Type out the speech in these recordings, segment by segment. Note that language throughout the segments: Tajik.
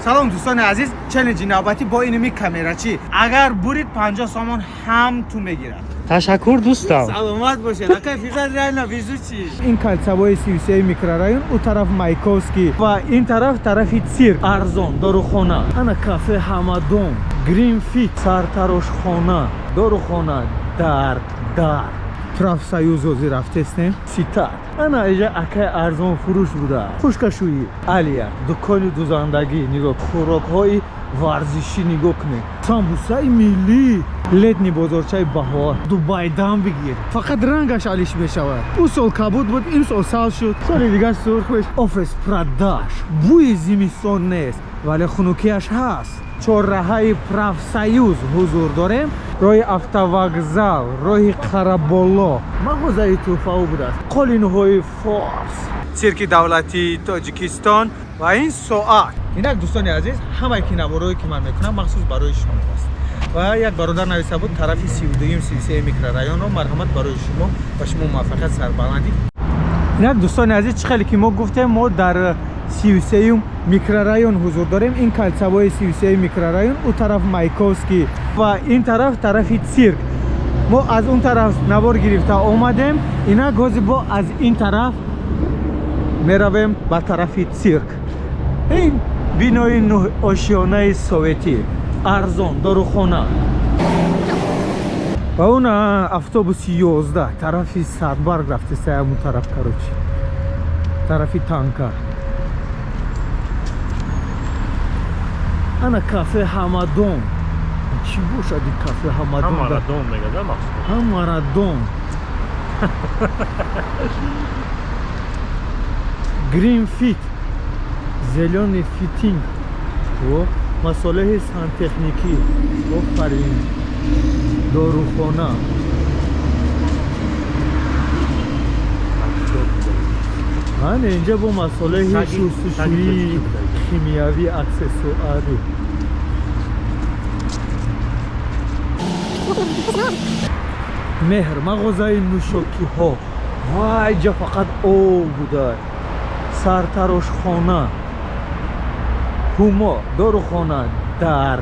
Салом, дӯстони азиз. Челленҷи навбатӣ бо иними камерачӣ. Агар бурид, 50 сомон ҳам ту мегирад. Ташаккур, дӯстам. Саломат бошед, акай Фирзад, реально везучий. Ин кольцевой 33 микрорайон, у тараф Маяковский ва ин тараф тарафи цирк. Арзон дорухона, ана кафе Ҳамадон, Грин Фит, сартарошхона, дорухона, дар Профсоюз ҳозир рафтестем. Ситат, ана иҷа акай арзон фурӯш буда. Хушкашӯӣ, Алия, дукони дузандагӣ. Нигоҳ, хӯрокҳои варзишӣ нигоҳ кунед. Самбусаи миллӣ, летний бозорчаи Баҳор. Дубайдан бигир, фақат рангаш алиш мешавад. Ӯ сол кабуд буд, ин сол сабз шуд, соли дигар сурх меш. Офис продаж. Бӯи зимистон нест, вале хунукияш ҳаст. Чорраҳаи Профсоюз ҳузур дорем, роҳи автовокзал, роҳи Қараболо, мағозаи тӯҳфаҳо будааст, қолинҳои форс, цирки давлатии Тоҷикистон ва ин соат. Инак, дӯстони азиз, ҳамаи кинаворое, ки ман мекунам, махсус барои шумо аст. Ва як бародар нависта буд тарафи 32-юм, 33 микрорайонро. Марҳамат, барои шумо ва шумо муваффақият, сарбаландӣ. Инак, дӯстони азиз, чӣ хеле ки мо гуфтем, мо дар 33-юм микрорайон ҳузур дорем. Ин кольцевой 33 микрорайон, у тараф Маяковский ва ин тараф тарафи цирк. Мо аз он тараф навор гирифта омадем, инак ҳозир бо аз ин тараф меравем ба тарафи цирк. Ин бинои ошёнаи советӣ, арзон дорухона ва он автобуси 11 тарафи Садбарг рафтеста, ҳамун тараф, короче, тарафи танка. Ана кафе Ҳамадон. Чӣ бошад ин кафе Ҳамадон? Ҳамарадон мегада махсус. Ҳамарадон. Грин Фит, зелёный фитинг, о масолеҳи сантехникӣ. Офарин. Дорухона. Ана инҷа бо масолеҳи шустушӯии химиявӣ, аксессуарӣ. Меҳр, мағозаи нӯшокиҳо. Вай, ҷа фақат об буда. Сартарошхона, Ҳумо, дорухона, дар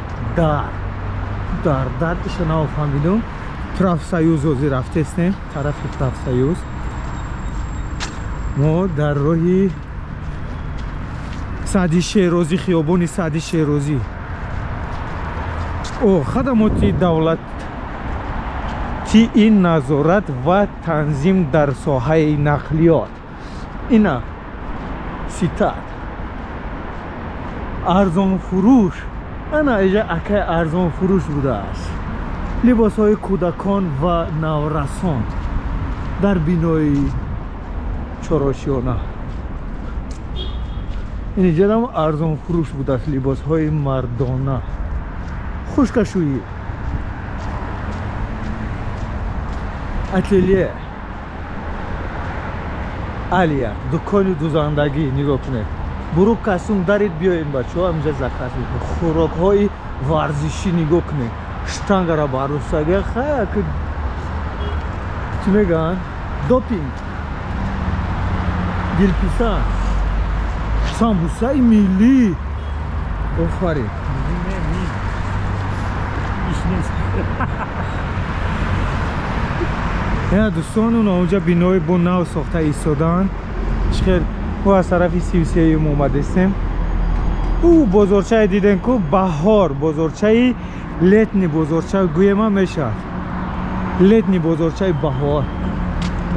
дар иша нафаҳмидум. Профсоюз ҳозир рафтестем, тарафи Профсоюз. Мо дар роҳи Саъди Шерозӣ, хиёбони Саъди Шерозӣ. О, хадамоти давлатии назорат ва танзим дар соҳаи нақлиёт. Ина ситат, арзонфурӯш. Ана иҷа акай арзонфурӯш будааст. Либосҳои кӯдакон ва наврасон дар бинои чорошиёна. Ин иҷадам арзонфурӯш будааст, либосҳои мардона. Хушкашӯӣ, ателе, Алия, дукони дузандагӣ. Нигоҳ кунед, бурук костюм дарид, биёем, бачаҳо, ҳаминҷа заказ мекунед. Хӯрокҳои варзишӣ нигоҳ кунед, штангара барустага. Хая, чӣ мегӯянд, допинг, дилписанд, самбусаи миллӣ. Офарин. Иш нест. Я, дӯстон, он онҷа бинои бо нав сохта истодаанд. Чӣ хел мо аз тарафи 33-юм омадестем, ӯ бозорчае дидем ку, Баҳор, бозорчаи летний бозорча гӯема мешавад, летний бозорчаи Баҳор.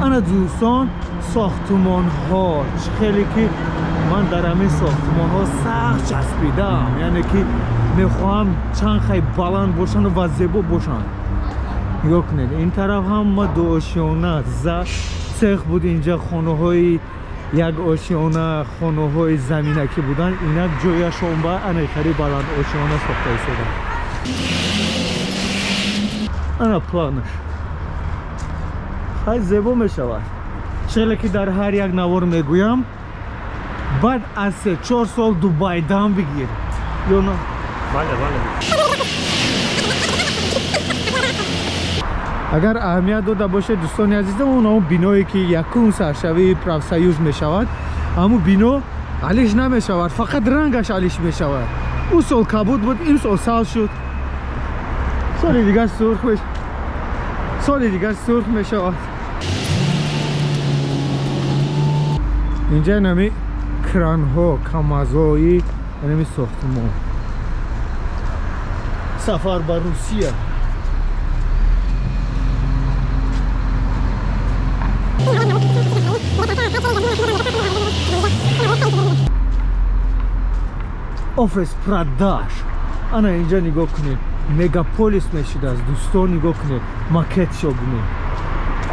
Ана, дӯстон, сохтумонҳо. Чӣ хеле ки ман дар ҳамин сохтумонҳо сахт часпидаам, яъне ки мехоҳам чанд хай баланд бошанд ва зебо бошанд. Нигоҳ кунед, ин тараф ҳама дуошёна за цех буд. Инҷа хонаҳои як ошёна, хонаҳои заминакӣ буданд, инак ҷояшон ба ана хари баланд ошёна сохта истоданд. Ана планаш хай зебо мешавад. Челе ки дар ҳар як навор мегӯям, баъд аз 3-4 сол Дубайдан бигир ё на? Бале, бале. Агар аҳамият дода бошед, дӯстони азизам, он ҳамон биное, ки якум саршавии Профсоюз мешавад, ҳамун бино алиш намешавад, фақат рангаш алиш мешавад. Ӯ сол кабуд буд, ин сол сабз шуд. Соли дигар сурх мешавад. Соли дигар сурх мешавад. Инҷа нами кранҳо, камазои нами сохтмон. Сафар ба Русия. Офис продаж. Ана инҷа нигоҳ кунед. Мегаполис мешидааст. Дӯстон нигоҳ кунед. Макетшо бинед.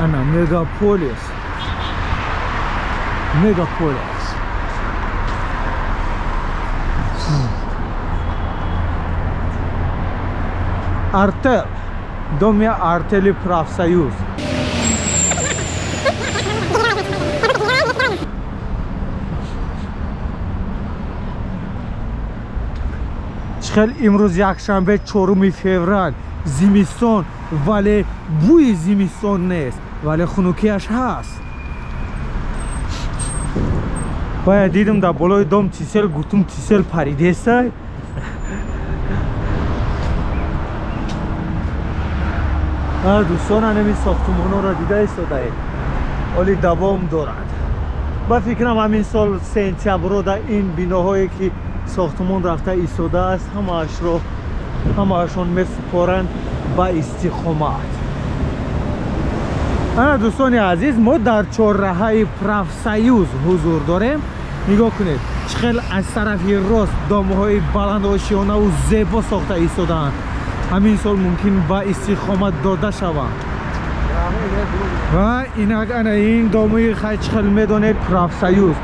Ана мегаполис. Мегаполис. Артел. Доми артели профсоюз. Хел имрӯз якшанбе 4 феврал, зимистон, вале бӯи зимистон нест, вале хунукиаш ҳаст. Бая дидам дар болои дом тисел, гуфтум тисел паридесай. Дӯстон, ҳамин сохтумонҳоро дида истодаед, оли давом дорад. Ба фикрам ҳамин сол сентябрро дар ин биноҳое ки сохтумон рафта истодааст, ҳамаашон месупоранд ба истиқомат. Ана дӯстони азиз, мо дар чорраҳаи профсоюз ҳузур дорем. Нигоҳ кунед, чӣ хел аз тарафи рост домҳои баландошёнаву зебо сохта истодаанд. Ҳамин сол мумкин ба истиқомат дода шаванд. Ва инак ана ин домои хай чӣ хел медонед профсоюз.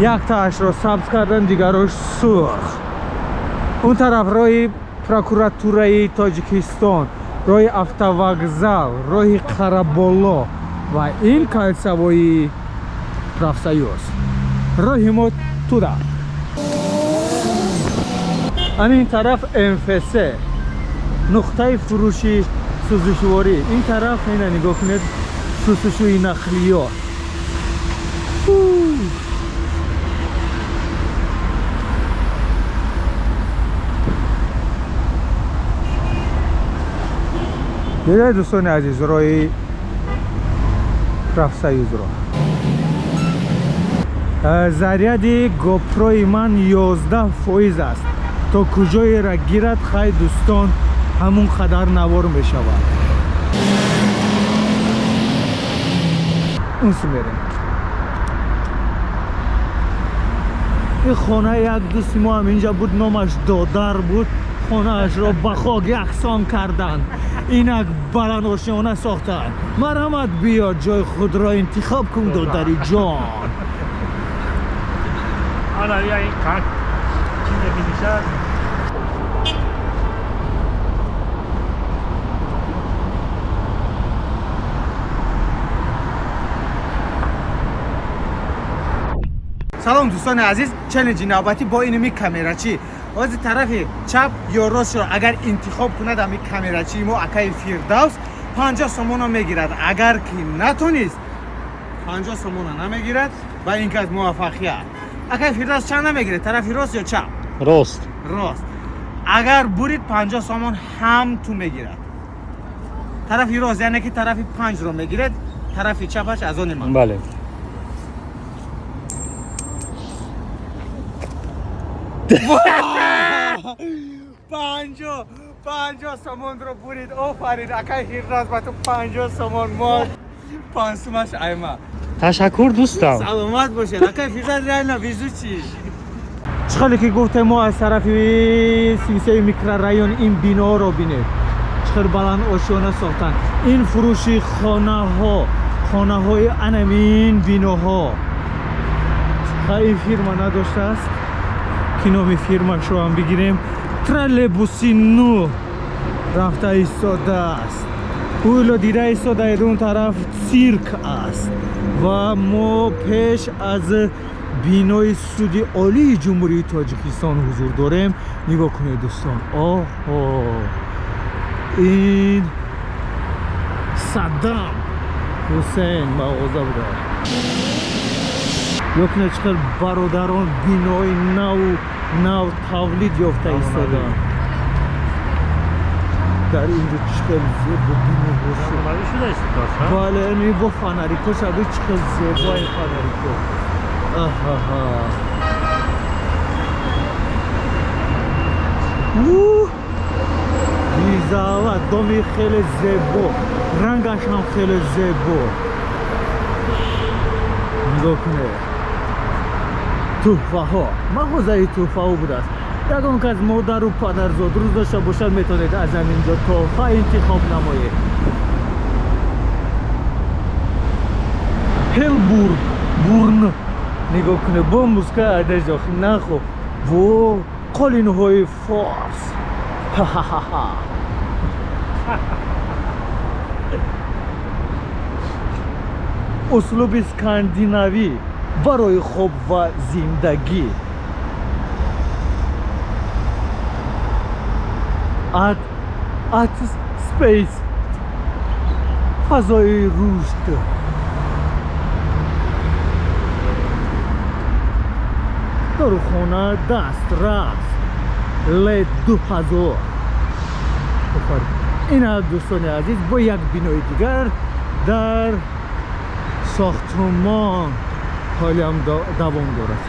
Яктаашро сабз кардан, дигарош сурх. Он тараф роҳи прокуратураи Тоҷикистон, роҳи автовокзал, роҳи Қараболо ва ин кальсавои профсоюз. Роҳи мо туда. Ан ин тараф МФС, нуқтаи фурӯши сӯзишворӣ. Ин тараф ина нигоҳ кунед, шустушӯи нақлиёт. Дидаед дӯстони азиз роҳи профсоюзро. Заряди гопрои ман 11% аст. То куҷоеро гирад, хай дӯстон, ҳамун қадар навор мешавад. Унсу мерем. Ин хонаи як дӯсти мо ҳам инҷа буд, номаш Додар буд. Хонаашро ба хок яксон карданд. Инак баландошёна сохтанд. Марҳамат, биё ҷои худро интихоб кун, додари ҷон. Ана я ин как чизе ки мешавад. Салом дӯстони азиз, челленҷи навбатӣ бо инами камерачӣ. Ҳозир тарафи чап ё ростро агар интихоб кунад ҳамин камерачии мо акаи Фирдавс 50 сомона мегирад. Агар ки натонист 50 сомона намегирад ва ин кас муваффақият. Акаи Фирдавс чанд намегирад? Тарафи рост ё чап? Рост. Рост. Агар бурид 50 сомон ҳам ту мегирад. Тарафи рост яъне ки тарафи 5-ро мегирад, тарафи чапаш аз они ман. Бале. 50 сомонро бурид. Офарин акаи Фирдавс, ба ту 50 сомон мо 5 сумаш айма. Ташаккур дӯстам. Саломат бошед. Акаи Фирдавс реально везучий. Чӣ хеле ки гуфтем, мо аз тарафи 33 микрорайон ин биноро бинед. Чӣ хел баланд ошёна сохтанд. Ин фурӯши хонаҳо, хонаҳои анамин биноҳо. Ин фирма надоштааст ки номи фирмашро ҳам бигирем. Троллейбуси 9 рафта истодааст. Ӯло дида истодаед, он тараф цирк аст ва мо пеш аз бинои суди олии Ҷумҳурии Тоҷикистон ҳузур дорем. Нигоҳ кунед дӯстон, оҳо, ин Саддам Ҳусейн мағоза буда. Нигоҳ кунед чӣ хел бародарон бинои наву Нав тавлид ёфта истодаанд. Дар инҷо чӣ хел зебо бино бошад. Замонавӣ шуда истодааст, ҳа? Бале, ин бо фонарико шаби чӣ хел зебо ин фонарико. Аҳаҳа. Уҳ! Бизава, доми хеле зебо, рангаш ҳам хеле зебо. Нигоҳ кунед. Туҳфаҳо, мағозаи туҳфаҳо будааст. Ягон кас модару падарзод рӯз дошта бошад, метавонед аз ҳамин ҷо туҳфа интихоб намоед. Ҳелбург бурн, нигоҳ кунед, бо музикаи одежда нахо во қолинҳои форс. Ха-ха-ха. Услуби скандинавӣ барои хоб ва зиндагӣ. Ат спейс, фазои рушд. Дорухона дастрас лед 2000. Ина дӯстони азиз, бо як бинои дигар дар сохтумон ҳолиам давом дорад.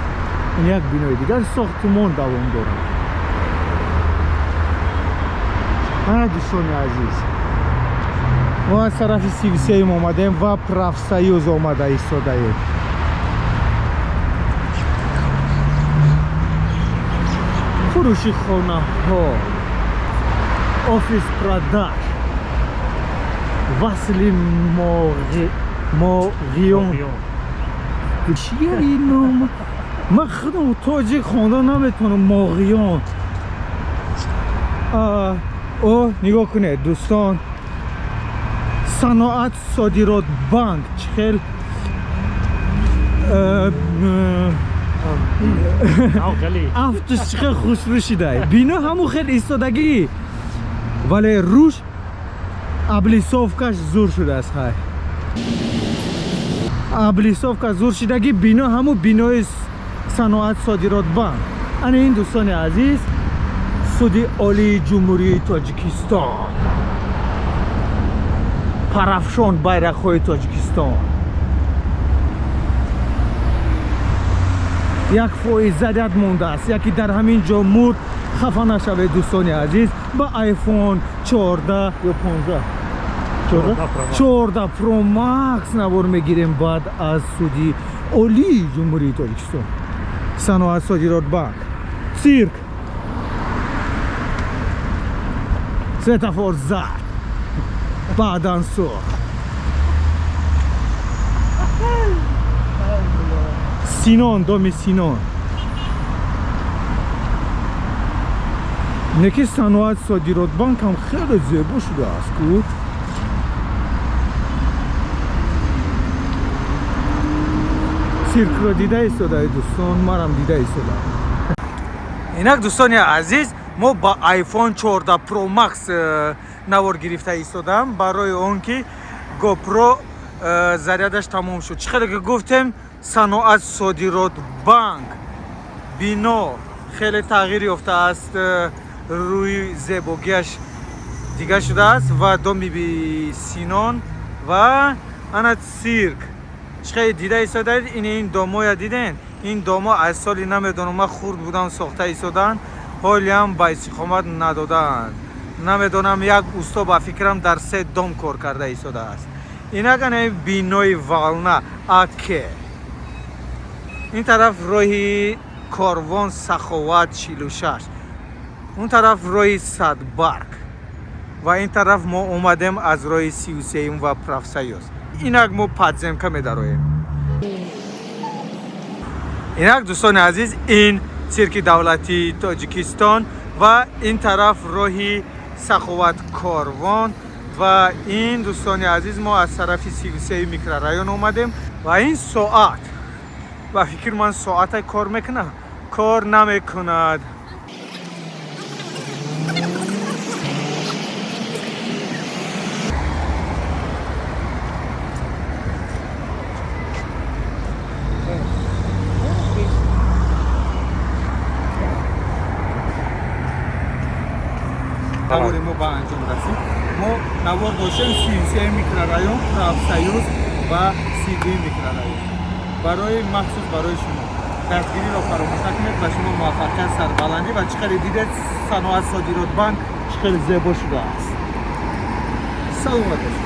Ин як бинои дигар сохтумон давом дорад. Ана дӯстони азиз, мо аз тарафи 33-юм омадем ва профсоюз омада истодаем. Фурӯши хонаҳо, офис продаж, васли моғиён. Чия ин ном? Ман худам тоҷик хонда наметавонам. Моғиён. О, нигоҳ кунед дӯстон, саноат содирот банк чӣ хел афтш чӣ хел хушрӯ шидай. Бино ҳамун хел истодагӣ, вале рӯш облисовкаш зур шудааст. Хай, облисовка зур шидагӣ, бино ҳамун бинои саноат содирот банк. Ана ин дӯстони азиз, суди олии ҷумҳурии Тоҷикистон, парафшон байрақҳои Тоҷикистон. 1% заряд мондааст. Яке дар ҳамин ҷо мурд, хафа нашавед дӯстони азиз, ба iPhone 14 ё 15, 14 Pro Max навор мегирем баъд аз суди олии ҷумҳурии Тоҷикистон. Саноат содирот банк, цирк, светофор зард, баъдан сурх. Синон, доми Синон. Неки саноат содирот банк ҳам хеле зебо шудааст ку. Циркро дида истодаи дӯстон, марам дида истодам. Инак дӯстони азиз, мо ба iPhone 14 Pro Max навор гирифта истодам, барои он ки GoPro зарядаш тамом шуд. Чӣ хеле ки гуфтем, саноат содирот банк бино хеле тағйир ёфтааст, рӯи зебогиаш дига шудааст ва доми Синон ва ана цирк. Чӣ хеле дида истодаед, ин домоя диден? Ин домо аз соли намедонам, ман хурд будам сохта истодаанд, ҳолиам ба истиқомат надодаанд. Намедонам, як усто ба фикрам дар се дом кор карда истодааст. Инак ана бинои Волна Аке. Ин тараф роҳи Корвон Саховат 46, он тараф роҳи Садбарг ва ин тараф мо омадем аз роҳи 33-юм ва профсоюз. Инак мо подземка медароем. Инак дӯстони азиз, ин цирки давлатии Тоҷикистон ва ин тараф роҳи Саховат Корвон ва ин дӯстони азиз, мо аз тарафи 33 микрорайон омадем ва ин соат, ба фикр ман соата кор мекунад, кор намекунад. Навори мо ба анҷом расид. Мо навор доштем 33 микрорайон, Профсоюз ва 32 микрорайон. Барои махсус барои шумо дастгириро фаромӯш накунед. Ба шумо муваффақият, сарбаландӣ. Ва чӣ хеле дидед, Саноат Содирот Банк чӣ хеле зебо шудааст. Саломат бошед.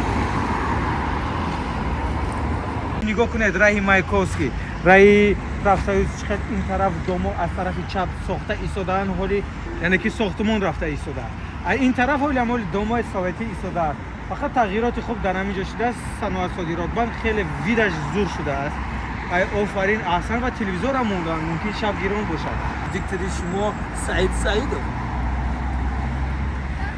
Нигоҳ кунед, раҳи Маяковский, раҳи Профсоюз, чӣ хел ин тараф домо аз тарафи чап сохта истодаанд ҳоли, яъне ки сохтумон рафта истодааст. А ин тараф ҳоли ҳам ҳоли домои советӣ истодааст. Фақат тағйироти хуб дар ҳамин ҷо шудааст. Саноат Содирот Банк хеле видаш зур шудааст. Ай, офарин, аҳсан. Ва телевизорам мондаанд, мумкин шаб гирон бошад. Диктори шумо Саид Саидов.